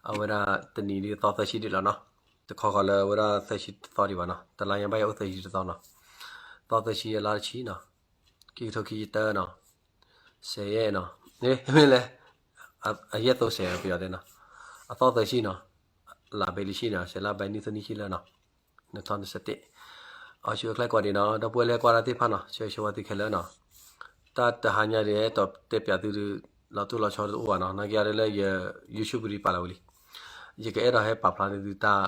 အဝဲဒၣ်တနံၤဒ်သီသၢဆံဒ်လီၤနီၤ, တခီဃီလၢအဝဲဒၣ်သၢဆံတသီဒံးဘၣ်နီၤ, တလါညါဘၣ်ယအိၣ်သၢဆံတသီနီၤ, သီသၢဆံအလါတဆံနီၤ, ခံကထိခံဆံတၢနီၤ, စဲးယဲၢ်နီၤ, မ့ၢ်လဲၣ်, အယဲၢ်သိးစဲးပယီၤတဲနီၤ, အသီသၢဆံနီၤ, လါဘဲလံဆံနီၤ, စဲးလါဘဲနံၣ်သၢနံၣ်ဆံလၢနီၤ, နထီၣ်နစဲးတ့ၢ်, အီၣ်ဆူၣ်အချဲကိးဒံးနီၤ, ဒီပုၢ်ဝဲၢ်လၢကွၢ်တၢ်သ့ၣ်တဖၣ်နီၤ, ဆၢဂ့ၤဆၢဝါသုခဲလၢာ်နီၤ, တၢ်တဟါညါဒ်အဲၣ်ဒိးတဲပၠးသုဒုး လီၤတိၢ်လီၤဆီတအိၣ်ဘၣ်နီၤ, နာ်က့အီၤဒ်လၢယ YouTube ဒ်ပာ်လီၤဝံၤလံ, ယကအဲၣ်ဒိးဟဲပာ်ဖျါန့ၢ်သုတၢ်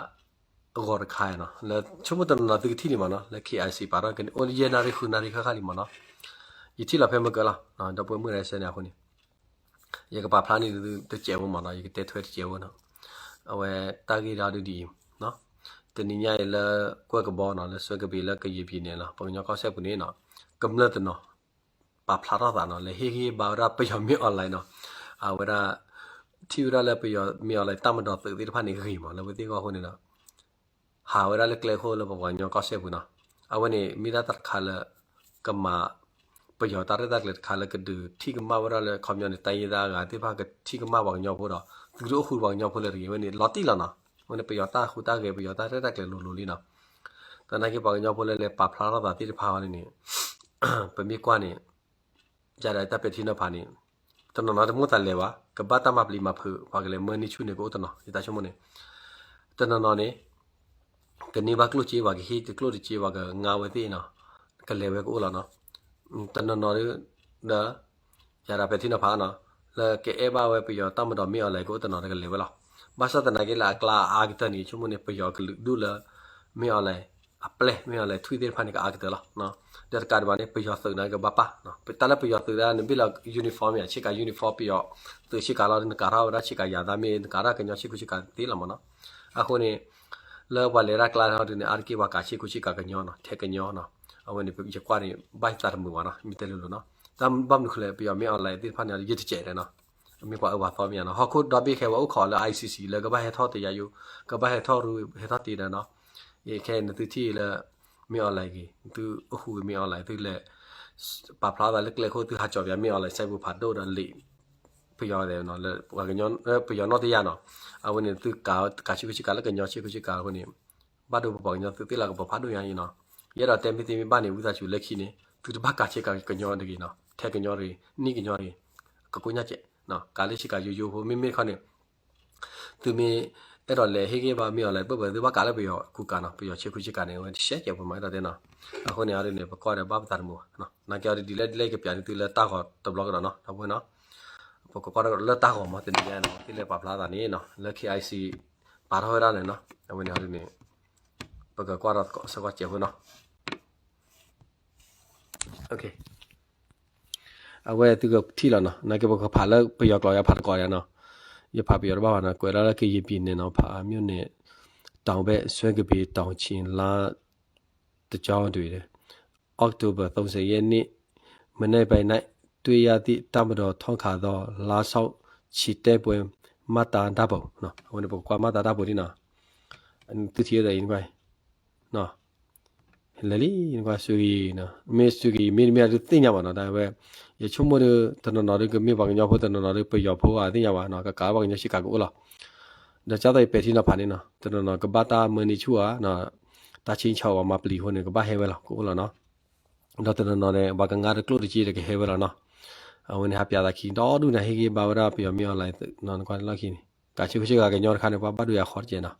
အဂီၤတခါနီၤ, လၢဆိကမိၣ်တနီၤနီၤသုကထံၣ်န့ၣ်မးနီၤ, လၢ K I C ပာ်ထီၣ်ကန့ၣ် အိၣ်ယဲၢ်နၣ်ရံၣ်ဃုနၣ်ရံၣ်ဃၣ်ဃၣ်လံမးနီၤ, ယထံၣ်လီၤဖဲမုၢ်ကၢလီၤ, ဒီပုၢ်ဝဲၢ်မုၣ်ရဲဆဲန့ၣ်အဃိန့ၣ်, ယကပာ်ဖျါန့ၢ်သုတစဲးဖိမးနီၤ, ယကတဲထွဲတစဲးဖိနီၤ, အဝဲတၢ်ဂ့ၢ်ဒ်ဒ်အံၤ, တနံၤညါအံၤလၢကွဲၢ်ကဘီနီၤ, လၢစွဲကဘ့းလၢကယံာ်ပံၤန့ၣ်လီၤ, ပှၤကညီကီၢ်စဲၣ်ပူၤန့ၣ်နီၤ, ကမျၢၢ်တနီၤ ပာ်ဖျါထီၣ်သးနီၤ, လဲၤဟ့ၣ်ဂံၢ်ဟ့ၣ်ဘါဝဲဒၣ်ပယီၤမ့ၢ် online နီၤ, အဝဲဒၣ် ထံၣ်ဝဲဒၣ်လၢပယီၤမ့ၢ် online တၢ်မၤဒီးသုးသ့ၣ်တဖၣ်န့ၣ်ဂ့ၤမး လၢဝဲသ့ၣ်အဂီၢ်အဃိန့ၣ်ဒီး ဟးဝဲဒၣ်လၢကျဲခိၣ်လၢပပှၤကညီကီၢ်စဲၣ်ပူၤနီၤ, အဝဲန့ၣ်မ့ၢ်ဒၣ်တၢ်တခါလၢ ကမၤ ပယီၤတၢ်ရဲၣ်တၢ်ကျဲၤတခါလၢကဒုးထံၣ်ကမၣ်ဝဲဒၣ်လၢခီပညီန့ၣ် တိုင်းရင်းသား အဂၤသ့ၣ်တဖၣ်ကထံၣ်ကမၣ်ပှၤကညီဖိဒီး သုတအိၣ်ဃုာ်ပှၤကညီဖိလၢတဂ့ၤဝဲန့ၣ် လီၤတံၢ်လီၤနီၤ, အဝဲန့ၣ်ပယီၤတၢ်ဟူးတၢ်ဂဲၤ ပယီၤတၢ်ရဲၣ်တၢ်ကျဲၤလိၤလိၤလံနီၤ, သနာ်က့ပှၤကညီဖိလၢလဲၤပာ်ဖျါထီၣ်သးသ့ၣ်တဖၣ်အီၤန့ၣ်န့ၣ် ပမ့ၢ်ကွၢ်န့ၣ် ယၤဒီးတၢ်ပဲာ်ထံနီၤဖးန့ၣ် တနီၤနီၤတမိၣ်သးလဲၤဘၣ်, ကဘၣ်တၢ်မၤပျံၤမၤဖုး ပှၤကလဲၤမၢန့ၢ်ဆူၣ်န့ၣ်ကအိၣ်တနီၤ ယတၢ်ဆိကမိၣ်န့ၣ်, တနီၤနီၤန့ၣ် ကန့ၢ်ဘၣ်ကျိၣ်စ့ ပှၤကဟ့ၣ်တကျိၣ်တစ့ ပှၤကငါဝဲသ့ၣ်နီၤ, ကလဲၤဝဲကအိၣ်လီၤနီၤ, တနီၤနီၤဒီး ယၤဒီးပဲာ်ထံနီၤဖးနီၤ, လၢကအဲၣ်ဘၣ်ဝဲပယီၤတၢ်မၤဒီးမ့ၢ် online ကအိၣ်တနီၤဒီးကလဲၤဝဲလီၤ, ဘၣ်ဆၣ်သနာ်က့လၢအကျါအါကတၢၢ်န့ၣ် ဆိကမိၣ်န့ၣ် ပယီၤကလုာ်ဒူၣ်လၢ မ့ၢ် online အပျဲၢ် မ့ၢ် online ထွံၣ်သ့ၣ်တဖၣ်န့ၣ် ကအါကတၢၢ်လီၤ. ဒီးတကးဒံးဘၣ်န့ၣ် ပယီၤသုးန့ၣ်ကဘၣ်ပၢ်, တၢ်လၢပယီၤသုးဒၣ်န့ၣ် ဘ့ၣ်လီၤ uniform မ့ၢ် ဆ့ကၤ uniform ပယီၤသုးဆ့ကၤလီၤ နကးထီၣ်ဝဲဒၣ်ဆ့ကၤယၤသးမ့ၢ် နကးထီၣ်ကညီဆ့ကူဆ့ကၤသ့လီၤမးနီၤ. အဃိန့ၣ် လၢပှၤလဲၤတၢ်ကျါထီၣ်ဒုးန့ၣ် အါတက့ၢ်ပှၤကးဆ့ကူဆ့ကၤကညီနီၤ ထဲကညီနီၤ. အဝဲန့ၣ် ယကွၢ်န့ၣ် ဘၣ်ယသးတမုာ်ဘၣ်နီၤ မ့ၢ်တဲလိၤလိၤနီၤ. တၢ်ဘၣ်မနုၤဃိလဲၣ် ပယီၤမ့ၢ် online သ့ၣ်တဖၣ်န့ၣ် ယတစဲးဒီးနီၤ မ့ၢ်ပှၤအၢပှၤသီမ့ၢ်ဧါနီၤ ဟီၣ်ခိၣ်ဒီဘ့ၣ်ခဲဝဲအိၣ်ခိးလၢ I C C လၢကဘၣ်ဟဲထီၣ်တယၤယိ ကဘၣ်ဟဲထီၣ်ရူဟဲထီၣ်တ့ဒီးနီၤ. ယခဲအံၤနသုထံၣ်လၢ မ့ၢ် online ဂ့ၤ သုအိၣ်ဃူမ့ၢ် online သုလဲၤ ပာ်ဖျါသးလၢကျဲခိၣ် သုဟးကၠီၤပယီၤမ့ၢ် online စဲးပူၤဖးဒိၣ်ဒီးလံာ် ပယီၤဒဲးနီၤ လၢပယီၤနီၣ်တယၢ်နီၤ. အဝဲန့ၣ် သုကးဆ့ကူဆ့ကၤလၢကညီဆ့ကူဆ့ကၤအဃိန့ၣ် ဘၣ်ဒိပပှၤကညီသုးသ့ၣ်လၢကပာ်ဖးဒိၣ်ညါအံၤနီၤ. ယအဲၣ်ဒိးတဲမ့ၢ်သ့မ့ၢ်ဘၣ်န့ၣ် ဝံသးစူၤလၢခံန့ၣ် သုတဘၣ်ကးဆ့ကၤကညီတဂ့ၤနီၤ ထဲကညီတဂ့ၤ နံၣ်ကညီတဂ့ၤ ကကိညၢ်စဲး ကးလၢဆ့ကၤယိယိဖိ မ့မ့ၢ်တခီန့ၣ် သုမ့ၢ်အဲၣ်ဒိးလဲၤဟ့ၣ်ဂံၢ်ဘါမ့ၢ် online ပၢၢ်ပၢၢ် သုဘၣ်ကးလၢပယီၤကူကၤနီၤ ပယီၤဆ့ကူဆ့ကၤန့ၣ် အဝဲတရှဲကဲးပှၤမၤအဲၣ်ဒိးတဲနီၤ. အဃိန့ၣ်အီၤဒ်န့ၣ် ပကွၢ်ဒီးဘၣ်ပသးတမုာ်ဘၣ်. နာ်က့အီၤဒ်ဒ်လဲၣ်ဒ်လဲၣ် ယကပျးန့ၢ်သုလၢတၢ်ဂီၤတဘျီကဒီးနီၤ ဒီပုၢ်ဝဲၢ်နီၤ. ပကကွၢ်လၢတၢ်ဂီၤမး တနံၤညါန့ၣ် သုလဲၤပာ်ဖျါသးန့ၣ်နီၤ လၢ K I C ပာ်ထီၣ်ဝဲဒၣ်န့ၣ်နီၤ အဝဲန့ၣ်အီၤဒ်န့ၣ် ပကကွၢ်ဒီးစ့ၢ်ကီးစဲးဖိနီၤ. အဝဲသုကထံၣ်လီၤနီၤ နာ်က့ပကဖးလၢပယီၤကျိာ် ယဖးတကိးယၤနီၤ ယဖးပယီၤတဘၣ်ဘၣ်နီၤ ကွဲးလီၤလၢကရင်ပြည်နယ်နီၤ ဖးမြို့နယ် တောင်ဘက် ဆွဲကပီၤ တောင်ခြေ လါ တကြောင်းတွေ အောက်တိုဘာ သုံးဆယ့်ရှစ်ရက်နေ့ မနက်ပိုင်း၌ တွေ့ရသည့် တပ်မတော်ထောက်ခံသော လမ်းလျှောက်ချီတက်ပွဲ မှတ်တမ်းဓာတ်ပုံ အဝဲန့ၣ် ပကကွၢ်မှတ်တမ်းဓာတ်ပုံ ဒ်နီၤ သုထံၣ်ဝဲဒၣ်အံၤ နကွၢ် လဲၤလံ နကွၢ် စူဂံၢ်နီၤ မ့ၢ်စူဂံၢ် မ့တမ့ၢ်ဒုးသ့ၣ်ညါဘၣ်နီၤ တၢ်ဝဲ ယဆိကမိၣ်ဒီး တနီၤနီၤဒုးကမ့ၢ်ပှၤကညီဖိ တနီၤနီၤဒုးပယီၤဖိဧါ သ့ၣ်ညါဘၣ်နီၤ ကကးပှၤကညီဆ့ကၤကအိၣ်လီၤ. ဒီးကၢ်သိးယပဲာ်ထံနီၤဖးန့ၣ်နီၤ တနီၤနီၤကဘၣ်တၢ်မၢန့ၢ်ဆူၣ်ဧါ တၢ်ဆ့ဆီၣ်ဝဲမၤပျံၤအဃိန့ၣ် ကဘၣ်ဟဲဝဲလီၤ ကအိၣ်လီၤနီၤ. ဒီးတနီၤနီၤန့ၣ် ပှၤကငါတကျိၣ်တစ့ဒီးကဟဲဝဲလီၤနီၤ. အဝဲန့ၣ် ဟးပျးသးခံ ဒီဒူၣ်န့ၣ် ဟ့ၣ်ဂံၢ်ဘါဝဲဒၣ်ပယီၤမ့ၢ် online နီၤ နကွၢ်လီၢ်ခံန့ၣ် ကးဆ့ကူဆ့ကၤကညီတခါန့ၣ် ပှၤဘၣ်ဒိယၤဃီတကဲးနီၤ လီ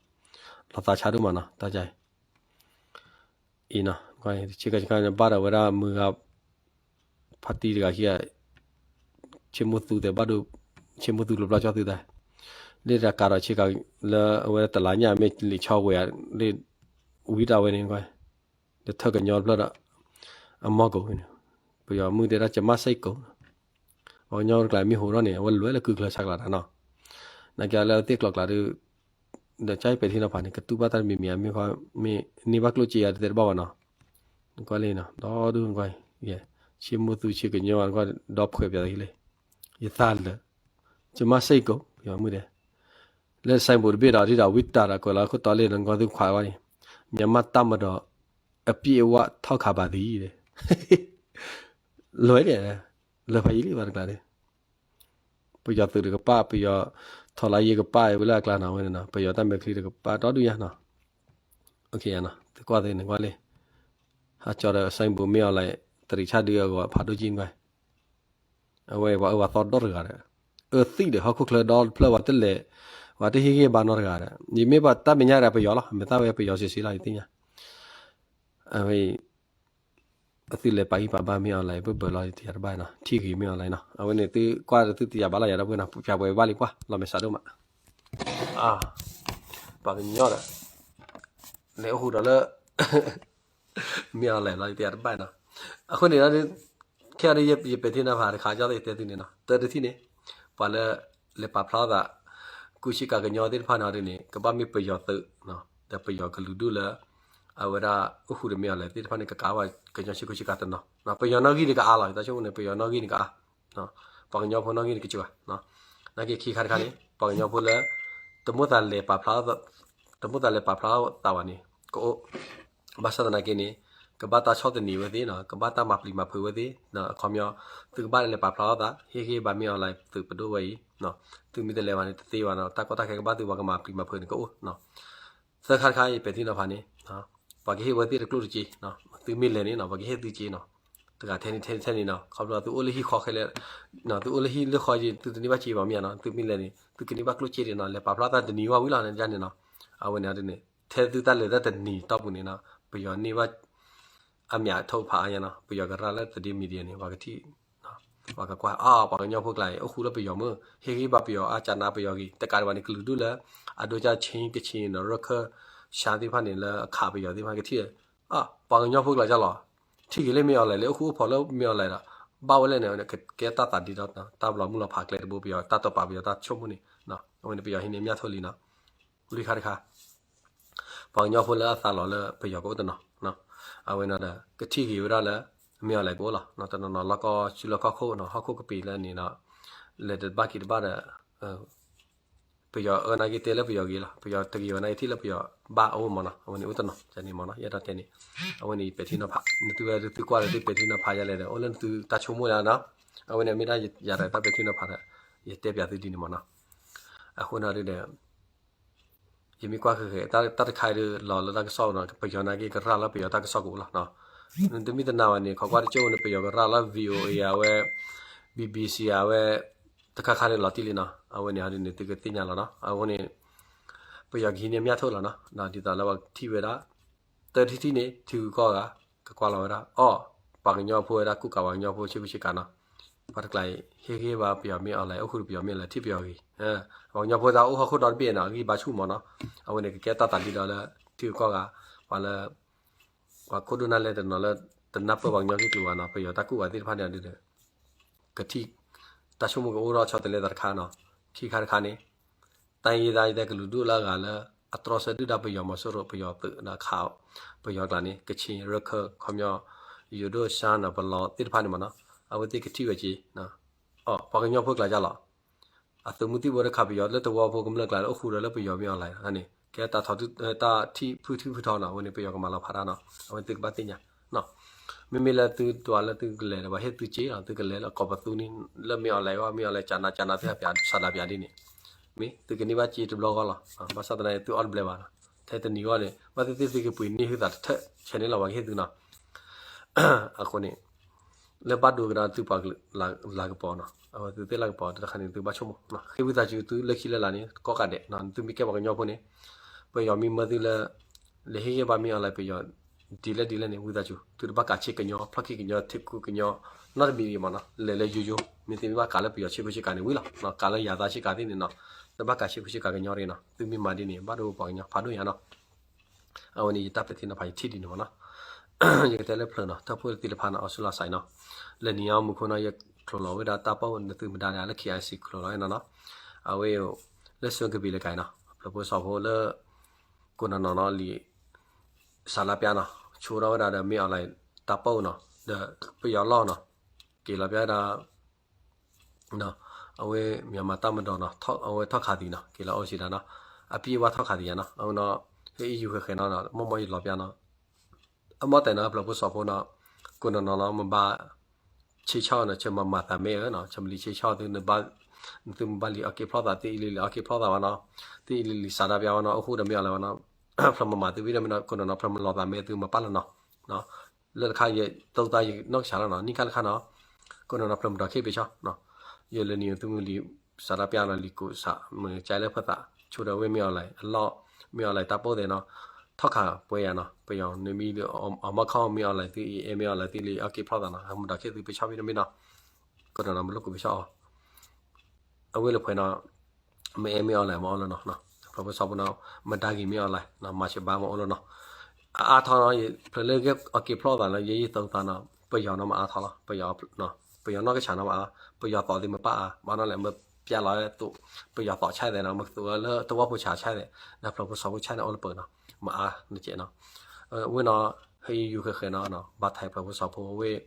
ၤသးဆါဒိၣ်မးနီၤ တၢ်ကါအံၤ အံၤနီၤ ဆ့ကၤဆ့ကၤန့ၣ် ဘၣ်ဒီးဝဲဒၣ်မုၢ်ဂၤ ဖါတံၢ်တဂၤခံဂၤ ဆ့မိၣ်သူတဲဘၣ်ဒိ ဆ့မိၣ်သူကျိၤဘျီကၠီၣ်သုသး လၢတၢ်ကးဒီးဆ့ကၤလၢအဝဲတလါညါမ့ၢ်လံာ်ဆီဝဲၤ လၢ ဝံတၢ်ဝဲန့ၣ် ဒီးထၢၣ်ကညီတဖျၢၣ်ဒီး အမီၢ်ကိၣ်န့ၣ် ပယီၤမုၣ်တဲဒၣ် ကျွန်မစိတ်ကုန် ပှၤကညီတကျါမ့ၢ်ဟူးထီၣ်န့ၣ် အဝဲလဲၤလၢကုၢ်ကျၢၤဆၢကျါတၢ်နီၤ နာ်က့လၢသ့ၣ်ကျိၤကျါဒီး ဒီးကၢ်ပဲာ်ထံနီၤဖးန့ၣ် ကတူၢ်ဘၣ်တၢ်တမံၤမံၤ မ့ၢ်န့ၢ်ဘၣ်ကျိၣ်စ့ယၤတသ့တဘၣ်ဘၣ်နီၤ နကွၢ်လံနီၤ ဒီဒူၣ်နကွၢ် ဆ့မိၣ်သူဆ့ကညီ ဒီဖှဲးပၠးသးခံလံ ယသးလၢာ် ကျွန်မစိတ်ကုန် ပယီၤမုၣ်တဲ လၢ ဆိုင်ဘုတ် တဘ့ၣ်ဒီး ဒ်ဒီးဝံတၢ်ဒီးကွဲးလီၤခိၣ်တီလံ နကွၢ်သုခွးဝဲန့ၣ် မြန်မာ့တပ်မတော် အပြည့်အဝ ထောက်ခံပါသည် လဲၤန့ၣ် လၢဖးယံာ်လံဘၣ်တကျါန့ၣ် ပယီၤသုးတကပၤ ပယီၤ ထီၣ်လါယ့ကပၢ်ဝဲလၢအကျါနီၤ အဝဲန့ၣ်နီၤ ပယီၤတၢ်မဲာ်ချံတကပၢ်ဒီဒူၣ်ညါနီၤ, သုကွၢ်သ့န့ၣ်ကွၢ်လံ, ဟးကၠီဒီး စဲဘူး မ့ၢ်အီၤလဲၣ် တရံးဆၣ်ဒုအဂီၤဖးဒိၣ်ကံနကွၢ်, အဝဲပှၤအၢပှၤသီဒီတဂၤဒီး, အၢသံဒီး ဟီၣ်ခိၣ်ချၢဒီဖျၢၣ်ပှၤတလဲၤ, ပှၤတဟ့ၣ်ဂံၢ်ဘါနီတဂၤဒီး ယမ့ၢ်ပှၤတၢ်မဲာ်ညါဒီးပယီၤလီၤ မ့ၢ်သၣ်ဝဲပယီၤစ့စ့လီၤ ယသ့ၣ်ညါ, အဝဲ အသုလဲၤပာ်ဂံၢ်ပာ်ဘါမ့ၢ်အီၤလဲၣ် ပဘၢၣ်လီၤတယၤတဘၣ်နီၤ ထံၣ်ဂ့ၤမ့ၢ်အီၤလဲၣ်နီၤ အဝဲန့ၣ်သုကွၢ်ဒီးသုတယာ်ဘၣ်လီၤယၤဒီပုၢ်ဝဲၢ်နီၤ ပူၤဖျါပှဲၤဘၣ်လံပှၢ် လီၤမဲာ်ဆှးဒိၣ်မး, ပှၤကညီဒီး လဲၤအိၣ်ဃူဒီးလၢ မ့ၢ်အီၤလဲၣ်လီၤတယၤတဘၣ်နီၤ, အဃိန့ၣ်ဒီး ခဲအံၤဒီးယပဲာ်ထံနီၤဖးတခါ ကၠီသ့ၣ်တဲသုန့ၣ်နီၤ တၢ်တထံၣ်န့ၣ် ပှၤလၢ လဲၤပာ်ဖျါထီၣ်သး ကူစ့ကၤကညီသ့ၣ်တဖၣ်န့ၣ်ဒ်န့ၣ် ကဘၣ်မ့ၢ်ပယီၤသုး, ဒီးပယီၤကလုာ်ဒူၣ်လၢ အဝဲဒၣ်အိၣ်ဃူဒီးမ့ၢ်အီၤလဲၣ်သ့ၣ်တဖၣ်န့ၣ် ကကးဘၣ်ကညီဆ့ကူဆ့ကၤတနီၤ, ပယီၤနီၣ်ဂံၢ်န့ၣ်ကအါလီၤ တၢ်ဆိကမိၣ်န့ၣ် ပယီၤနီၣ်ဂံၢ်န့ၣ်ကအါ, ပှၤကညီဖိနီၣ်ဂံၢ်န့ၣ်ကစၢ်ဘၣ်, နာ်က့ခံခါတခါန့ၣ် ပှၤကညီဖိလၢ တမိၣ်သးလဲၤပာ်ဖျါ တမိၣ်သးလဲၤပာ်ဖျါသးဘၣ်န့ၣ် ကအိၣ်, ဘၣ်ဆၣ်သနာ်က့န့ၣ် ကဘၣ်တၢ်ဆီၣ်သနံးဝဲသ့ၣ်နီၤ ကဘၣ်တၢ်မၤပျံၤမၤဖုးဝဲသ့ၣ်, အခီပညီ သုကဘၣ်လဲၤပာ်ဖျါထီၣ်သး ဟ့ၣ်ဂံၢ်ဘါမ့ၢ်အီၤလဲၣ်သုးပဒိၣ်ဝဲအံၤ, သုမ့ၢ်တလဲၤဘၣ်န့ၣ် တသ့ဘၣ်နီၤ တၢ်ကီတၢ်ခဲကဘၣ်သုပှၤကမၤပျံၤမၤဖုးန့ၣ်ကအိၣ်, သၢခါတခါ ယပဲာ်ထံနီၤဖးန့ၣ် ပှၤကဟ့ၣ်ဝဲသ့ၣ်တကျိၣ်တစ့, သုမ့ၢ်လဲၤန့ၣ်နီၤ ပှၤကဟ့ၣ်သုစ့နီၤ, တဂၤထဲန့ၣ်ထဲန့ၣ်နီၤ ခီဖျိသုအိၣ်လၢဟံၣ်ဃီခဲလၢာ်, သုအိၣ်လၢဟံၣ်လၢဃီယံၤ သုတန့ၢ်ဘၣ်စ့ဘၣ်မ့ၢ်ဧါနီၤ သုမ့ၢ်လဲၤန့ၣ် သုကန့ၢ်ဘၣ်ကျိၣ်စ့ဒံးနီၤ လဲၤပာ်ဖျါသးတနံၤဝဲဝံၤလီၤန့ၣ်န့ၣ်နီၤ, အဝဲန့ၣ်ဒ်န့ၣ် ထဲသုတၢ်လဲၤတၢ်တနံၤတီၢ်ပူၤန့ၣ်နီၤ ပယီၤန့ၢ်ဘၣ် အမျးထိဖးအါညါနီၤ ပယီၤကရၢလၢသဒ့ media န့ၣ် ပှၤကထံၣ် ပှၤကကွၢ် အါ ပှၤကညီဖိကျါအံၤ အိၣ်ဃူလၢပယီၤမုၢ် ဟ့ၣ်ဂံၢ်ဘါပယီၤ အါကၠးနးပယီၤဂ့ၤ တကးဒံးဘၣ်န့ၣ် ကလုာ်ဒူၣ်လၢ အဒိကၠၢ် ခၠ့ၣ် ကခၠ့ၣ်နီၤ ရခၢၣ် ရှါသ့ၣ်တဖၣ်န့ၣ် လၢအခးပယီၤသ့ၣ်တဖၣ်ကထံၣ် အါ ပှၤကညီဖိကျါကၢ်လီၤ ထံၣ်ဂ့ၤလၢမ့ၢ်အီၤလဲၣ် လၢအိၣ်ဃူအိၣ်ဖိးလၢမ့ၢ်အီၤလဲၣ်ဒီး ဘၣ်ဝဲလဲၣ်န့ၣ် ကကဲတၢ်သးဒ်ဒီး တၢ်ဘျီမုၢ်လီၤဖးကျဲတဘိ ပယီၤတၢ်တိာ်ပာ်ပယီၤတၢ်ဆိကမိၣ်န့ၣ် အဝဲန့ၣ်ပယီၤဟံးန့ၢ်မျၢ်ထိၣ်လံနီၤ လွံၢ်ခါတခါ ပှၤကညီဖိလၢအသးလီၤလၢပယီၤကအိၣ်တနီၤ, အဝဲန့ၣ်ဒီး ကထံၣ်ဂ့ၤဝဲဒၣ်လၢ မ့ၢ်အီၤလဲၣ်ကအိၣ်လီၤ, တနီၤနီၤလီၢ်ကီၢ်ဆူလီၢ်ကီၢ်ခိၣ်နီၤ ဟီၣ်ခိၣ်ကပ့ၤလၢန့ၣ်ဒီး လဲၤတဘၣ်က့ၤတဘၣ်ဒီး ပယီၤအၢနာ်က့တဲလၢပယီၤဂ့ၤလီၤ, ပယီၤတဂ့ၤဝဲနာ်က့ထံၣ်လၢပယီၤဘၣ်အအိၣ်မးနီၤ, အဝဲန့ၣ်အိၣ်တနီၤန့ၣ်မးနီၤ, ယအဲၣ်ဒိးတဲန့ၣ်, အဝဲန့ၣ်ယပဲာ်ထံနီၤဖး, နသုဝဲသုကွၢ်ဒီးသုပဲာ်ထံနီၤဖးယလဲၣ်ဒီး အိၣ်လၢနသုတၢ်ဆိကမိၣ်ယါနီၤ, အဝဲန့ၣ်မ့ၢ်ဒၣ်ယၤဒီးတၢ်ပဲာ်ထံနီၤဖးဒီး ယတဲပၠးသုဒ်န့ၣ်မးနီၤ, အဃိန့ၣ်ဒီး ယမ့ၢ်ကွၢ်ဃဲၤဃဲၤ တၢ်တခါအံၤဒီးလီၤလၢတၢ်ကစီၣ်နီၤ ပယီၤနာ်က့ကရၢလၢပယီၤတၢ်ကစီၣ်ကအိၣ်လီၤ, နတမ့ၢ်တနာ်ဘၣ်န့ၣ် ခီကွၢ်တကၠိၣ်န့ၣ် ပယီၤကရၢလၢ VOA အဝဲ BBC အဝဲ တခါခါန့ၣ်လီၤတံၢ်လံနီၤ, အဝဲန့ၣ်ဟီဒ်န့ၣ် သုကသ့ၣ်ညါလီၤနီၤ, အဝဲန့ၣ် ပယီၤကဟံးန့ၢ်မျၢ်ထိၣ်လီၤနီၤ, ဒ်သိးလၢပှၤထံၣ်ဝဲဒၣ် တၢ်ထံၣ်ထံၣ်န့ၣ် ထံဂုၤကီၢ်ဂၤ ကကွၢ်လီၤဝဲဒၣ် အီၣ် ပှၤကညီဖိဝဲဒၣ်ကူၣ်ကးပှၤကညီဖိဆ့ကူဆ့ကၤနီၤ, ပှၤတကျါအံၤ ဟ့ၣ်ဂံၢ်ဘါပယီၤမ့ၢ်အီၤလဲၣ် အိၣ်ဃူဒီးပယီၤမ့ၢ်အီၤလဲၣ် ထံၣ်ပယီၤဂ့ၤ, ပှၤကညီဖိသးအိၣ်ဟီၣ်ခိၣ်ဒီတဘ့ၣ်နီၤ အဂံၢ်ဘါဆူၣ်မးနီၤ, အဝဲန့ၣ်ကကဲတၢ်သးဒ်ဒီးလၢ ထံဂုၤကီၢ်ဂၤ ပှၤလၢ ပှၤခိၣ်ဒိၣ်နၢ်လဲၢ်တနီၤလၢ တနၢ်ပၢၢ်ပှၤကညီက့ၢ်ကျိၤဘၣ်နီၤ ပယီၤတၢ်ကူၣ်ဘၣ်သ့ၣ်တဖၣ်န့ၣ်ဒီး ကထံၣ် တၢ်ဆိကမိၣ်ကအိၣ်ထီၣ်ဆီတလဲသးတခါနီၤ, ခံခါတခါန့ၣ် တၢ်ယံၤသးယံၤသဲကလုာ်ဒူၣ်လၢအဂၤလၢ အတြီဆၢဒုၣ်ဒါပယီၤမီၤစိရိၤ ပယီၤသုးဒီးခး ပယီၤကျါန့ၣ် ကခ့ၣ်ရခၢၣ် ခီပညီ ယိၤဒိၣ်ရှါနီၤ ပလီၤသ့ၣ်တဖၣ်န့ၣ်မးနီၤ အဝဲသ့ၣ်ကထံၣ်ဝဲက့ၤ အီၣ် ပှၤကညီဖိကျါကၢ်လီၤ အသုးမုၢ်သံၣ်ဘိတခါပယီၤလၢသဝီဖိကမျၢၢ်ကျါလၢအိၣ်ဃူဒီးလၢပယီၤမ့ၢ်အီၤလဲၣ်န့ၣ် ကဲတၢ်ထီၣ်တၢ်ထံၣ်ဖုၣ်ထံၣ်ဖုၣ်ထီနီၤ အဝဲန့ၣ်ပယီၤကမၤလီၤဖးတၢ်နီၤ အဝဲန့ၣ်သုကဘၣ်သ့ၣ်ညါ မ့မ့ၢ်လၢသုဒွးလၢသုကလဲၤဒီး ပှၤဟ့ၣ်သုစ့လီၤ သုကလဲၤလၢကီၢ်ပသူန့ၣ် လၢမ့ၢ်အီၤလဲၣ်ဂီၢ် မ့ၢ်အီၤလဲၣ်ကၢ်နးကၢ်နး သုဟးပၠးစးဒးပၠးဒ်န့ၣ် မ့ၢ်သုကန့ၢ်ဘၣ်စ့တဘျီဂီၢ်လီၤ ဘၣ်ဆၣ်သနာ်က့သုအီၣ်တဘျဲဘၣ်နီၤ ထဲတနံၤဂီၢ်န့ၣ် ဘၣ်သ့ၣ်သ့ၣ်သုကပှ့ၤန့ၢ်ဟုသးတထၢၣ် ဆဲးန့ၣ်လီၤ ပှၤကဟ့ၣ်သုနီၤ အဃိန့ၣ် လၢဘၣ်ဒိကဒီးသုပှၤလၤကပီၤနီၤ အဝဲသုသ့ၣ်လၤကပီၤတခါန့ၣ် သုဘၣ်ဆိကမိၣ် ဃ့ဝံသးစူၤသုလၢခံလၢလာ်န့ၣ် ကိးဂၤဒဲး သုမ့ၢ်ကဲပှၤကညီဖိန့ၣ် ပယီၤမ့ၢ်မၢသုလၢ လဲၤဟ့ၣ်ဂံၢ်ဘါမ့ၢ်အီၤလဲၣ်ပယီၤ ဒ်လဲၣ်ဒ်လဲၣ်န့ၣ် ဝံသးစူၤ သုတဘၣ်ကးဆ့ကညီ ဖျီၣ်ခံကညီ ထံကူကညီ နီတမံၤအံၤမးနီၤ လဲၤလၢယိယိ မ့ၢ်သုမ့ၢ်ဘၣ်ကးလၢပယီၤဆ့ကူဆ့ကၤန့ၣ်ဝံၤလီၤ ကးလၢယၤသးဆ့ကၤသ့ၣ်န့ၣ်နီၤ တဘၣ်ကးဆ့ကူဆ့ကၤကညီတဂ့ၤနီၤ သုမ့ၢ်မၤဒ်န့ၣ် ဘၣ်ဒိပှၤကညီဖးဒိၣ်ညါနီၤ အဝဲန့ၣ်ယတၢ်ပဲာ်ထံနီၤဖးယထံၣ်ဒ်န့ၣ်မးနီၤ ယကတဲလၢဖျၢၣ်နီၤ ထၢဖှိၣ်သ့ၣ်တဖၣ်နီၤ အီစထြ့လယါစဲးနီၤ လၢနံၤအီမူခိၣ်နီၤ ယချိးလီၤဝဲဒၣ်တၢ်ပီၣ်နသုမဒါန့ၣ် လၢ ခ့ၣ်အါစံၣ် ချိးလီၤဝဲနီၤနီၤ အဝဲ လၢစၢကဘံးလၢကါနီၤ ဖျၢၣ်ဖိစီၤဖိလၢ ကိးနီၢ်နီၢ်နီၤလံာ် စးလါပျါနီၤ ဆိထီၣ်ဝဲဒၣ်ဒီးမ့ၢ်အီၤလဲၣ်တၢ်ပီၣ်နီၤ ဒီးပယီၤလီၢ်နီၤ က့ၤလီၤပျါဒၣ် အဝဲ မြန်မာ့တပ်မတော်နီၤ အဝဲထီၣ်ခးသံနီၤ က့ၤလီၤအိၣ်စံးဒၣ်နီၤ အပြည့်အဝထီၣ်ခးသံယါနီၤ အဝဲနီၤ ဟဲအံၤယူၤဃဲၤဃဲၤနီၤ မ့ၢ်မ့ၢ်ယလီၤပျါနီၤ အမ့ၢ်တဲနီၤ ဖျၢၣ်ဖိစီၤဖိနီၤ ကိးနီၢ်နီၢ်နီၤ မ့ၢ်ဘၣ် ဆ့ဆီၣ်နီၤ ဆၢမၤမၤသးမ့ၢ်ဧါနီၤ ဆၢမလံဆ့ဆီၣ်သုနဘၣ် နသုမ့ၢ်ဘၣ်လံာ်အီၣ်က့ၣ်ဖျီၣ်သး သုအံၤလံာ်လံာ်အီၣ်က့ၣ်ဖျီၣ်သးဘၣ်နီၤ, သုအံၤလံာ်လံာ်စးဒၣ်ပျၢ်ဘၣ်နီၤ, အိၣ်ဃူဒီးမ့ၢ်အီၣ်လဲၣ်ဘၣ်နီၤ, ဖျၢၣ်မၤမၤသုဝံၤဒီးမ့ၢ်နီၤ ခိၣ်နီၤနီၤ ဖျၢၣ်မၤလီၤသးမ့ၢ်သုမၤပာ်လီၤနီၤ, လၢတခါယသုသးယနီၢ်ကစၢ်လီၤနီၤ, နံၣ်ခါတခါနီၤ, ခိၣ်နီၤနီၤ ဖျၢၣ်မၤဒီးခ့ပ့ၤဆီနီၤ, ယလၢနံၤသုမုၢ်လံာ်စးဒၣ်ပျၢ်နီၤ လံာ်ကိးစး မုၢ်ကဲလၢဖၢသး ဆိဒီးဝ့ၢ်မ့ၢ်အီၣ်လဲၣ် အလီၢ် မ့ၢ်အီၣ်လဲၣ်တၢ်ပိၢ်သဲးနီၤ, ထီၣ်ခးပှဲၤယၤနီၤ, ပယီၤနမ့ၢ်အီၣ်မီၢ်ခီၣ်မ့ၢ်အီၣ်လဲၣ်သုအံၤ အဲၣ်မ့ၢ်အီၣ်လဲၣ်သုလံာ်အီၣ်က့ၣ်ဖျီၣ်သးနီၤ, မၤဒီးခ့သုပ့ၤဆီဝံၤဒီးမ့ၢ်နီၤ, ခိၣ်နီၤနီၤ မၤလိာ်ကွဲပ့ၤဆီအီၤ အဝ့ၢ်လၢပှဲၤနီၤ, မ့ၢ်အဲၣ်မ့ၢ်အီၣ်လဲၣ်မ့ၢ်အိၣ်လီၤနီၤ, ဖျၢၣ်ဖိစီၤဖိနီၤ, မ့ၢ်ဒါဂ့ၤမ့ၢ်အီၣ်လဲၣ်, မၤစၢၤဘၣ်မ့ၢ်အိၣ်လီၤနီၤ, အအါထီၣ်နီၤ, ဖျၢၣ်လၢအီၣ်က့ၣ်ဖျီၣ်သးလၢ ယဲယသုသးနီၤ, ပယီၤနီၤမ့ၢ်အါထီၣ်လီၤ, ပယီၤနီၢ်ကစၢ်နီၤမ့ၢ်အါ, ပယီၤသီၣ်သ့ၣ်မ့ၢ်ပာ်အါ, ဘၣ်နီၤလဲၣ် မ့ၢ်ပျၢ်လီၤဝဲသိး, ပယီၤသီၣ်ဆဲးသဲးနီၤ, မ့ၢ်သိးဝဲလၢသဝီဖိဆးဆဲးသဲး, ဒီးဖျၢၣ်ဖိစီၤဖိဆဲးန့ၣ်အိၣ်လၢပှဲၤနီၤ, မ့ၢ်အါတကဲးနီၤ, ဝ့ၢ်နီၤ, ဟဲယူၤဃဲၤဃဲၤနီၤ, ဘၣ်ထဲဖျၢၣ်ဖိစီၤဖိဝ့ၢ်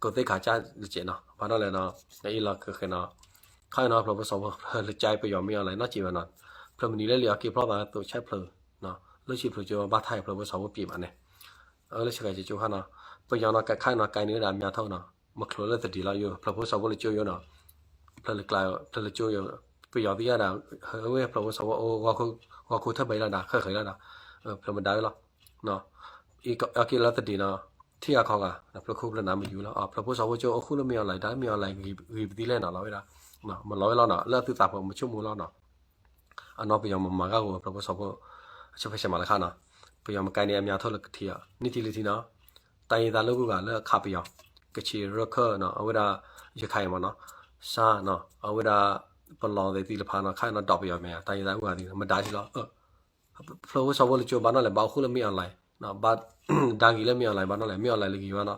ကိးသ့ၣ်ခးကၢ်တကဲးနီၤ, ဘၣ်နီၤလဲၣ်နီၤ, အအံၤလီၤဃဲၤဃဲၤနီၤ, ခါအံၤနီၤ ဖျၢၣ်ဖိစီၤဖိ ဖျၢၣ်လၢကၢ်ပယီၤမ့ၢ်အီၣ်လဲၣ်နီၢ်ကံးဘၣ်နီၤ, ဖျၢၣ်မနုၤလၢလံာ်အီၣ်က့ၣ်ဖျီၣ်သးသိးဆဲးဖျၢၣ်, လၢဆံဖျၢၣ်ကၠိဘၣ်ထဲဖျၢၣ်ဖိစီၤဖိပံးမးန့ၣ်, လၢဆံဃဲၤကၠိခါနီၤ, ပယီၤနီၤ ကခါအံၤနီၤ ကဲန့ၢ်ဝဲဒၣ်အမါထိၣ်နီၤ, မ့ၢ်ချိးလၢသဒံးလီၤယိာ် ဖျၢၣ်ဖိစီၤဖိလၢကၠိယိာ်နီၤ, ဖျၢၣ်လၢကျါ, ဖျၢၣ်လၢကၠိယိာ်, ပယီၤသ့ၣ်ညါဒၣ်, ဝဲဖျၢၣ်ဖိစီၤဖိအိၣ်, ဂီၤခိၣ်ထၢၣ်ဘၣ်လီၤဒၣ် ဃဲၤဃဲၤလီၤဒၣ်, ဖျၢၣ်မဒါဝဲလီၤ, အီၣ်က့ၣ်လၢသဒံးနီၤ, ထံဂၤခီဂၤ, ဖျၢၣ်ခိၣ်ဖျၢၣ်နးမ့ၢ်ယူၤလီၤ, ဖျၢၣ်ဖိစီၤဖိကၠိအိၣ်ဃူလၢမ့ၢ်အီၣ်လဲၣ် တၢ်မ့ၢ်အီၣ်လဲၣ်ဂ့ၤပသံလဲၣ်နီၤ လီၤဝဲဒၣ်, မ့ၢ်လီၤဝဲလီၤနီၤ လၢအသုသးဖိမုၢ်ဆိကမိၣ်လီၤနီၤ, အနီၢ်ပယီၤမၤမၤဂၢ်ဂီၤဖျၢၣ်ဖိစီၤဖိ, ဆၢဖဲဆဲးမးလၢခါနီၤ, ပယီၤမကဲန့ၢ်အမါထိၣ်လၢကထံၣ်အီၤ နံၣ်ထံလံထံနီၤ, တၢ်ယံသးလၢဂုၤဂၤလၢအခးပယီၤ, ကချ့ၣ်ရၢၢ်ခၢၣ်နီၤ အဝဲဒၣ်, ရခဲၣ်မးနီၤ, စၢ်နီၤ အဝဲဒၣ်, ပလီၤသ့ၣ်သံလၢဖးနီၤ ခါအံၤနီၤ ဒီးပယီၤမဲာ်ညါ တၢ်ယံသးဂုၤဂၤသံ မဒါထံလီၤ, ဖျၢၣ်ဖိစီၤဖိလၢကၠိဘၣ်နီၤလဲၣ် ဘၣ်အိၣ်ဃူလၢမ့ၢ်အီၣ်လဲၣ်, ဘၣ်ဒါဂ့ၤလၢမ့ၢ်အီၣ်လဲၣ်ဘၣ်နီၤလဲၣ် မ့ၢ်အီၣ်လဲၣ်လၢဂ့ၤဘၣ်နီၤ,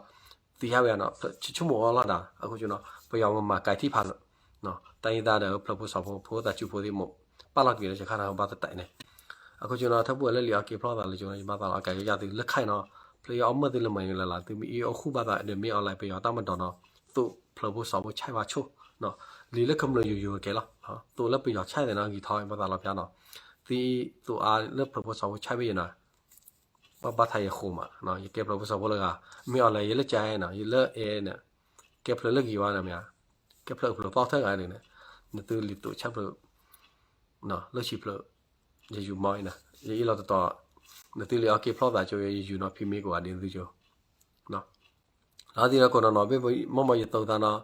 သံဟဲဝဲနီၤ ဆိကမိၣ်အီၤလီၤဒၣ် အဃိနီၤ ပယီၤမၤမၤကဲထံၣ်ဖးလၢ, တၢ်ယံသးဒီးဖျၢၣ်ဖိစီၤဖိ ဖိသၣ်ကူဖိသ့ၣ်မ့ၢ်, ပာ်လီၤကွံာ်လၢကခါနီၤ ဘၣ်တတးန့ၣ်, အဃိနီၤ ထီဘိလၢလံာ်အီၣ်က့ၣ်ဖျီၣ်သးလၢကၠိနီၤ ယဘၣ်သးလီၤကဲယၤသုလၢခါအံၤနီၤ, ဖျၢၣ်ယအီၣ်မၢၢ်သုလၢမၤန့ၣ်လၢ်လၢ် သုမ့ၢ်အီၣ်ဃူဘၣ်သးဒီးမ့ၢ်အီၣ်လဲၣ် ပယီၤတၢ်မၤဒီးနီၤ, သိးဖျၢၣ်ဖိစီၤဖိဆဲးဝဲဆိ, လံာ်လၢကမျၢၢ်ယိာ်ယိာ်ကဲလီၤ, သိးလၢပယီၤဆဲးသဲးနီၤ ဂံၢ်ထီၣ်ဘၣ်သးလီၤဖျါနီၤ, သံအံၤသိးအါလၢဖျၢၣ်ဖိစီၤဖိဆဲးဝဲယနီၤ ဘၣ်ဘၣ်ထဲယဃိမး, ယကဲဖျၢၣ်ဖိစီၤဖိလၢဂၤ, မ့ၢ်အီၣ်လဲၣ် ယလၢကဲနီၤ ယလၢအဲၣ်န့ၣ်, ကဲဖျၢၣ်လၢဂ့ၤဝဲန့ၣ်မ့ၢ်ဧါ, ကဲဖျၢၣ်ဖျၢၣ်သီၣ်ထဲဂၤန့ၣ်, နသုလံာ်သိးဆဲးဖျၢၣ်, လၢဆံဖျၢၣ်, ယယူၤမီအံၤန့ၣ်, ယအ့ၣ်လီၤတတီၤ, နသုလံာ်အီၣ်က့ၣ်ဖျီၣ်သးကၠိ ယယူၤနီၤ ဖံမ့ၢ်ကိးဂၤဒဲးနသုကၠိ လီၤသံလၢခိၣ်နီၤနီၤ ဘ့ၣ်မီၢ်မီၢ်ယသိသးနီၤ,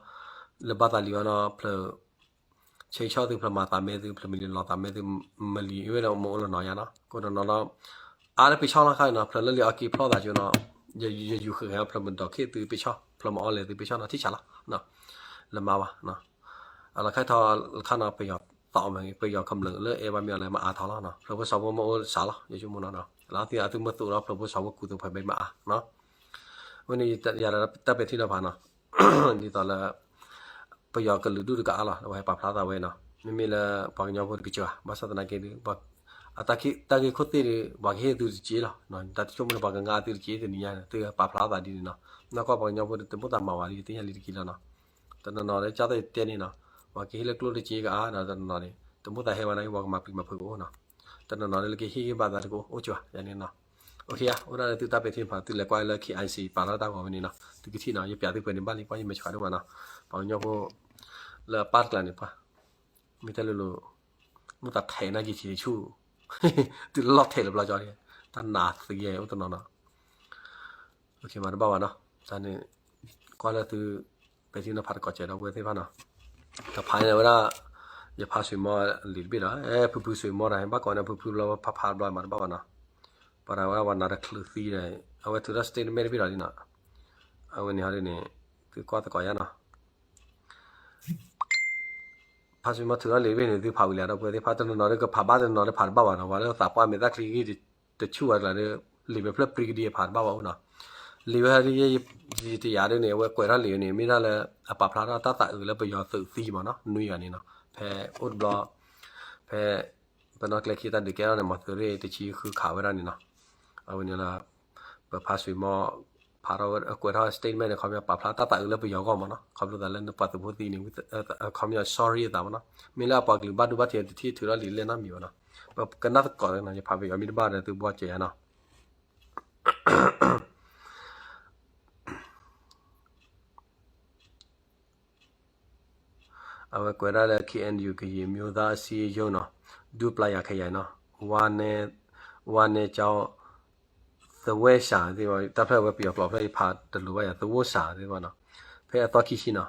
လၢဘၣ်သးလံဝဲနီၤ ဖျၢၣ်, ဆဲးဆီၣ်သု ဖျၢၣ်မၤသးမဲသု ဖျၢၣ်မံၤလီၤသးမဲသု မလံၤအဝဲဒီးမ့ၢ်အိၣ်လၢနီၤယါနီၤ ခိၣ်နီၤနီၤ, အါလၢပ့ၤဆီလီၤခါအံၤနီၤ ဖျၢၣ်လၢလံာ်အီၣ်က့ၣ်ဖျီၣ်သးကၠိနီၤ, ယယူၤဃဲၤဃဲၤဖျၢၣ်မၤဒီးခ့သုပ့ၤဆီ ဖျၢၣ်မၤအီၣ်လဲၣ်သုပ့ၤဆီနီၤ ထံၣ်ဆးလီၤ, လၢမါဝၤ အလီၤခါထီၣ်လၢခါနီၤ ပယီၤသီၣ်မ့ၢ်ဂ့ၤ ပယီၤကမျၢၢ်လၢအဲၣ်ဘၣ်မ့ၢ်အီၣ်လဲၣ်မ့ၢ်အါထီၣ်လီၤနီၤ ဖျၢၣ်ဖိစီၤဖိမ့ၢ်အိၣ်စးလီၤ ယဆိကမိၣ်နီၤနီၤ လီၤသံအသုမ့ၢ်သိးဒီးဖျၢၣ်ဖိစီၤဖိကူသိးဖဲဘဲမ့ၢ်အါနီၤ ဝဲန့ၣ်ယၤဒီးတၢ်ပဲာ်ထံနီၤဖးနီၤ ဒ်သိးလၢ ပယီၤကလုာ်ဒူၣ်တကအါလီၤ အဝဲဟဲပာ်ဖျါသးဝဲနီၤ မ့မ့ၢ်လၢပှၤကညီဖိတကစၢ်ဘၣ် ဘၣ်ဆၣ်သနာ်က့ဒီး တၢ်ဂ့ၢ်ခိၣ်သ့ၣ်ဒီး ပှၤကဟ့ၣ်သုတက့ၢ်လီၤ တၢ်တဆိကမိၣ်န့ၣ် ပှၤကငါသုတက့ၢ်တနံၤညါန့ၣ် သုပာ်ဖျါသးဒ်န့ၣ်နီၤ နီၢ်ကီၢ်ပှၤကညီဖိဒီးတမိၣ်သးမၤဝဲဒ်တသ့ၣ်ညါလံတက့ၢ်လီၤနီၤ တနီၤနီၤလၢကၢ်သ့ၣ်တဲန့ၣ်နီၤ ပှၤကဟ့ၣ်လၢကျိၣ်တက့ၢ်ကအါဒီးတနီၤနီၤန့ၣ် တမိၣ်သးဟဲဝဲနာ်က့ ပှၤကမၤပျံၤမၤဖုးကအိၣ်နီၤ တနီၤနီၤလၢကဟ့ၣ်ဂံၢ်ဘါသးတကအိၣ် အိၣ်ကၠီ ယၤန့ၣ်နီၤ အိၣ်ခ့ယါ အိၣ်ဒၣ်လၢသုတၢ်ပဲာ်ထံနီၤဖး သုလဲၤကွၢ်လၢ KIC ပာ်လီၤတၢ်ဂီၤဝဲန့ၣ်နီၤ သုကထံၣ်နီၤ ယပျးသုပှဲၤန့ၣ်ဘၣ်လံ ပှၤယမဲာ်ဆှးဒိၣ်မးနီၤ ပှၤကညီဖိ လၢအပၢ်တကျါန့ၣ်ပှၤ မ့ၢ်တၢ်လိၤလိၤ မိၣ်သးထဲးနာ်က့ၤဆံးဆူၣ် သုလီၢ်ထဲးလၢဘျီကၠီ တၢ်နးသံအိၣ်တနီၤနီၤ မၤတဘၣ်ဘၣ်နီၤ တၢ်န့ၣ် ကွၢ်လၢသု ပဲာ်ထံနီၤဖးတကိးစဲးဒီပုၢ်ဝဲၢ်သ့ၣ်တဖၣ်နီၤ တဖးန့ၣ်ဝဲဒၣ် ယဖးဆွံးမီၢ်လံာ်တဘ့ၣ်ဒီး ဖုဖုဆွံးမီၢ်ဒီး ဘၣ်ကိးန့ၣ်ဖုဖုဘျီ ဖးဖးဘျီမၤတဘၣ်ဘၣ်နီၤ ပှၤတၢ်ဝဲဒၣ်ပှၤနၤတချုးသံဒီး အဝဲထုးထီၣ် statement တဘ့ၣ်ဒီးလံနီၤ အဝဲန့ၣ်ဟီဒ်န့ၣ် သုကွၢ်သကိးယါနီၤ ဖးဆွံးမီၢ်ထုးထီၣ်လံာ်တဘ့ၣ်န့ၣ် သုဖးဝံၤလံဒီပုၢ်ဝဲၢ်သ့ၣ်တဖၣ် တနီၤနီၤဒီးကဖးဘၣ် တနီၤနီၤဒီးဖးတဘၣ်ဘၣ်နီၤ ပှၤလၢသးပှၢ်မဲာ်သၣ်ချံဂံၢ်တဆူၣ်ဝဲကျါဒီး လံာ်မဲာ်ဖျၢၣ်ပြံကဒံဖးတဘၣ်ဘၣ်အိၣ်နီၤ လံာ်ဝဲဟီဒ်ယဲ ယတယာ်ဒ်န့ၣ် အဝဲကွဲးထီၣ်လံာ်န့ၣ် မ့ၢ်ဒၣ်လၢ အပာ်ဖျါထီၣ်တၢ်သးအုးလၢပယီၤသုးသံမးနီၤ နွံဂၤန့ၣ်နီၤ ဖဲအိၣ်တဘျီ ဖဲ ပနီၢ်ကျဲခံတၢ်ဒုးကဲထီၣ်န့ၣ် မီၤသုးရ့ၣ်တဆံဃုခးဝဲဒၣ်န့ၣ်နီၤ အဝဲန့ၣ်လၢ ပဖးဆွံးမီၢ် ဖးထီၣ်ဝဲ ကွဲးထီၣ် statement န့ၣ် ခီပညီပာ်ဖျါတၢ်သးအုးလၢပယီၤအဂီၢ်မးနီၤ ခီဖျိသးလၢနပှၤသုးဖိသံန့ၣ် ခီပညီ sorry အသးမးနီၤ မ့ၢ်လၢအပှၤကလုာ်ဘၣ်ဒိဘၣ်ထံးတထံၣ်ထုးထီၣ်လံာ်လဲၣ်နီတမံၤဘၣ်နီၤ ပကနၣ်သကိးနီၤ ယဖးပယီၤမ့ၢ်တဘၣ်ဒီးသုဘှီစဲးယါနီၤ အဝဲကွဲးဒၣ်လၢ K N U ကရင်မျိုးသားအစည်းအရုံးနီၤ, ဒူပျားရာ်ခရိုင်နီၤ, ဝါနဲ, ဝါနဲကျောင်း, သဝဲစာသ့ၣ်, တၢ်ဖျၢၣ်ဝဲပယီၤကျိာ်ဖျၢၣ်အံၤဖးတလိၤဘၣ်ယၤ သဝဲစာသ့ၣ်နီၤ, ဖဲအသီခံဆံနီၤ,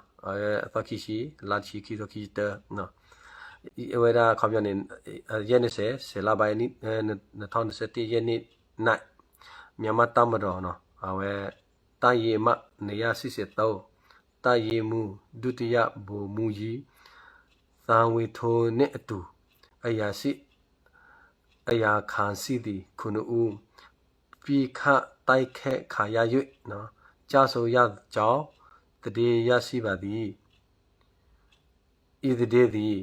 အသီခံဆံ, လါတဆံ ခံထိခံဆံတၢ, အဝဲဒၣ်ခီပညီန့ၣ်, ယဲၢ်န့ၣ်စဲး, စဲးလါဘၣ်, နထီၣ်နဆၢတ့ၢ်ယဲၢ်န့ၣ်န, မြန်မာ့တပ်မတော်နီၤ, အဝဲ တပ်ရင်းမှတ် နှစ်ရာ့ရှစ်ဆယ့်သုံး, တပ်ရင်းမှူး ဒုတိယဗိုလ်မှူးကြီး သန်းဝင်းထွန်းနှင့်အတူ အရာရှိ, အရာခံစစ်သည် ခုနစ်ဦး ပစ်ခတ်တိုက်ခိုက်ခံရ၍ ကျဆုံးရကြောင်း သတင်းရရှိပါသည်. အံၤသဒ့သ့ၣ်,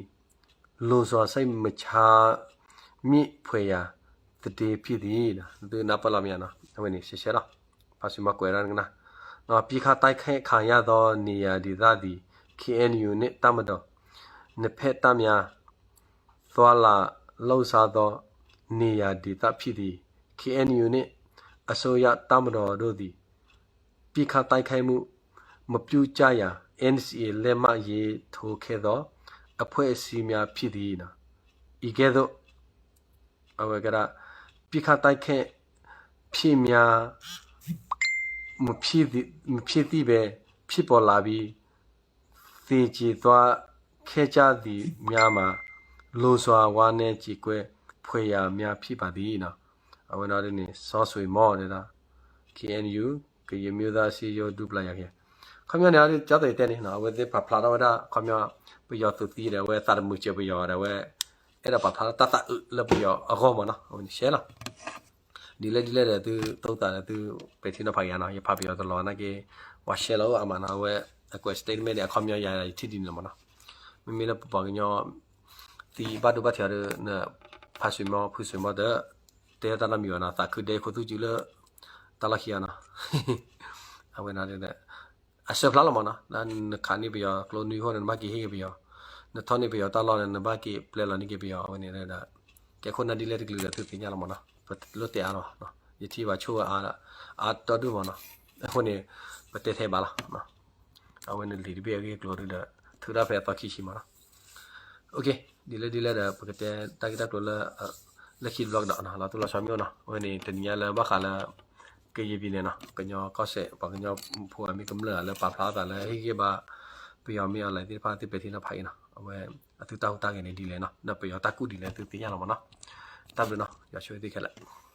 လူစွာစိတ်မချမ့ၢ်ဖွယ်ရာသဒ့ဖံသ့ၣ်, သုနၢ်ပၢၢ်လီၤမ့ၢ်ဧါနီၤ, အဝဲန့ၣ်ရှဲရှဲလီၤ, ဖးစံးမီၤကွဲးဒၣ်နကနၣ်, ပစ်ခတ်တိုက်ခိုက်ခံရသောနေရာဒေသသည် K N U နှင့် တပ်မတော် နှစ်ဖက်တပ်များ သွားလာလှုပ်ရှားသောနေရာဒေသဖြစ်သည်. K N U နှင့် အစိုးရတပ်မတော်တို့သည် ပစ်ခတ်တိုက်ခိုက်မှု မပြုကြရန် N C A လက်မှတ်ရေးထိုးခဲ့သော အဖွဲ့အစည်းများဖြစ်သည်. အံၤကဲ့သို့ အဝဲကဲဒၣ် ပစ်ခတ်တိုက်ခိုက်ဖြစ်များ မဖြစ်သည့်ပဲ ဖြစ်ပေါ်လာပြီး သေကျေသွားခဲ့ကြသည်များမှာ လူစွာဝမ်းနည်းကြေကွဲဖွယ်ရာများဖြစ်ပါသည်. အဝဲန့ၣ်ဒ်န့ၣ် စီၤစွ့ၤမီၤဒ်ဒီး K N U ကရင်မျိုးသားအစည်းအရုံး ဒူပျားရာ်ခရိုင် ခီပညီန့ၣ် ကၠီသးအံၤတဲန့ၣ် အဝဲသ့ၣ်ပာ်ဖျါထီၣ်ဝဲဒၣ် ခီပညီ ပယီၤသုးသံဒီး အဝဲသးတမုာ်စၢၤပယီၤဒီး အဝဲ အဲၣ်ဒိးပာ်ဖျါထီၣ်တၢ်သးအုးလၢပယီၤအဂီၢ်မးနီၤ. အဝဲန့ၣ်ရှဲလီၤ. ဒ်လဲၣ်ဒ်လဲၣ်ဒီး သုတအိၣ်သးဒီး သုပဲာ်ထံနီၤဖးက့ၤနီၤ, ယဖးပယီၤတလီၤနာ်က့ ဝဲရှဲလီၤအါမးနီၤ, အဝဲအကွဲး statement န့ၣ် အခီပညီယၤယထံၣ်ဒ်န့ၣ်လီၤမးနီၤ. မ့မ့ၢ်လၢပပှၤကညီ သံဘၣ်ဒိဘၣ်ထံးအီၤဒီး နဖးစွ့ၤမီၤ ဖုစွ့ၤမီၤဒီး တဲတၢ်နီတမံၤဘၣ်နီၤ, သးခုဒဲခိၣ်သူၣ်စုလၢ တၢ်လီၢ်ခံအီၤနီၤ. အဝဲန့ၣ် အဆၢဖျါလီၤမးနီၤ, နခးန့ၢ်ပယီၤကျိနွံဟီၣ်န့ၣ် နဘၣ်က့ၤဟ့ၣ်က့ၤပယီၤ, နထီၣ်န့ၢ်ပယီၤတၢ်လီၢ်န့ၣ် နဘၣ်က့ၤပျဲလီၤန့ၢ်က့ၤပယီၤ, အဝဲန့ၣ်ဒီး ကဲခိၣ်နၢ်ဒ်လဲၣ်တကလုာ်ဒီး သုသ့ၣ်ညါလီၤမးနီၤ, ပလိၣ်တဲအါလီၤ, ယထံၣ်ဘၣ်ဆိၣ်အါ အါတီၢ်ဒိၣ်မးနီၤ, အဃိန့ၣ် ပတဲထဲဘၣ်လီၤ. အဝဲန့ၣ်လံာ်တဘ့ၣ်အဂ့ၢ်အကျိၤဒ်ဒီး ထုးထီၣ်ဖဲအသီခံဆံမးနီၤ. ဒ်လဲၣ်ဒ်လဲၣ်ဒီး ပကတဲတၢ်ဂ့ၢ်တၢ်ကျိၤလၢ လၢခံတဘျီကဒီးနီၤ, လီၤသူၣ်လီၤဆီမ့ၢ်အိၣ်နီၤ, အဝဲန့ၣ်တနံၤညါလၢဘၣ်ဃးလၢ ကရင်ပြည်နယ်နီၤ, ကညီကီၢ်စဲၣ် ပှၤကညီဖိအမ့ၢ်ကမျၢၢ်ဧါလၢပာ်ဖျါသးလၢဟ့ၣ်ဂံၢ်ဘါ ပယီၤမ့ၢ်အီၤလဲၣ်သ့ၣ်တဖၣ် သုပဲာ်ထံနီၤဖးအံၤနီၤ, အဝဲအသုတၢ်ဟူးတၢ်ဂဲၤန့ၣ်ဒ်လဲၣ်နီၤ, ဒီးပယီၤတၢ်ကူၣ်ဒ်လဲၣ်သုသ့ၣ်ညါလီၤမးနီၤ. တၢ်ဘျုးနီၤ, ယွၤဆိၣ်ဂ့ၤသုခဲလၢာ်